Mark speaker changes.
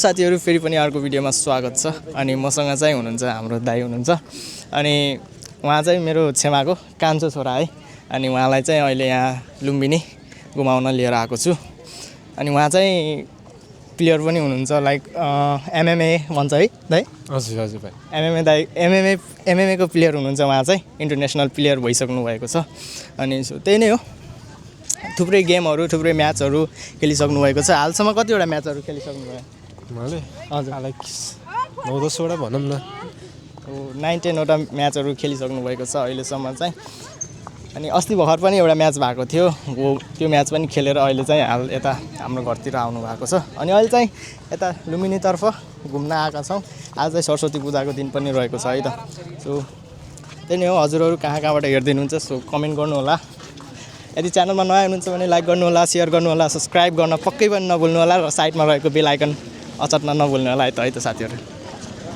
Speaker 1: साथीहरु फेरि पनि अर्को भिडियोमा स्वागत छ अनि मसँग चाहिँ हुनुहुन्छ हाम्रो दाइ हुनुहुन्छ अनि उहाँ चाहिँ मेरो छेमाको कान्छो छोरा है अनि उहाँलाई चाहिँ अहिले यहाँ लुम्बिनी घुमाउन लिएर आएको छु अनि उहाँ चाहिँ प्लेयर पनि हुनुहुन्छ लाइक एमएमए भन्छ है दाइ
Speaker 2: हजुर हजुर भाइ
Speaker 1: एमएमए दाइ एमएमए को प्लेयर हुनुहुन्छ उहाँ चाहिँ इन्टरनेसनल प्लेयर भइसक्नु भएको छ अनि त्यही नै हो थुप्रै गेमहरु थुप्रै म्याचहरु खेलिसक्नु भएको छ हालसम्म कतिवटा म्याचहरु खेलिसक्नु भयो
Speaker 2: मैले
Speaker 1: हजुर
Speaker 2: लाइक 9-10 वटा भनौँ न
Speaker 1: 9-10 वटा म्याचहरु खेलिसक्नु भएको छ अहिलेसम्म चाहिँ अनि अस्ति भर्खर पनि एउटा म्याच भएको थियो त्यो म्याच पनि खेलेर अहिले चाहिँ हाल यता हाम्रो घरतिर आउनु भएको छ अनि अहिले चाहिँ यता लुम्बिनी तर्फ घुम्न आएका छौं आज चाहिँ सरस्वती पूजाको दिन पनि रहेको छ है त सो त्यही नै हो हजुरहरु कहाँबाट हेर्दै हुनुहुन्छ सो कमेन्ट गर्नु होला यदि च्यानलमा नयाँ हुनुहुन्छ भने लाइक गर्नु होला शेयर गर्नु होला सब्स्क्राइब गर्न पक्कै पनि नभुल्नु होला र साइडमा रहेको बेल आइकन अचट्न नभुल्नु होला है त साथीहरु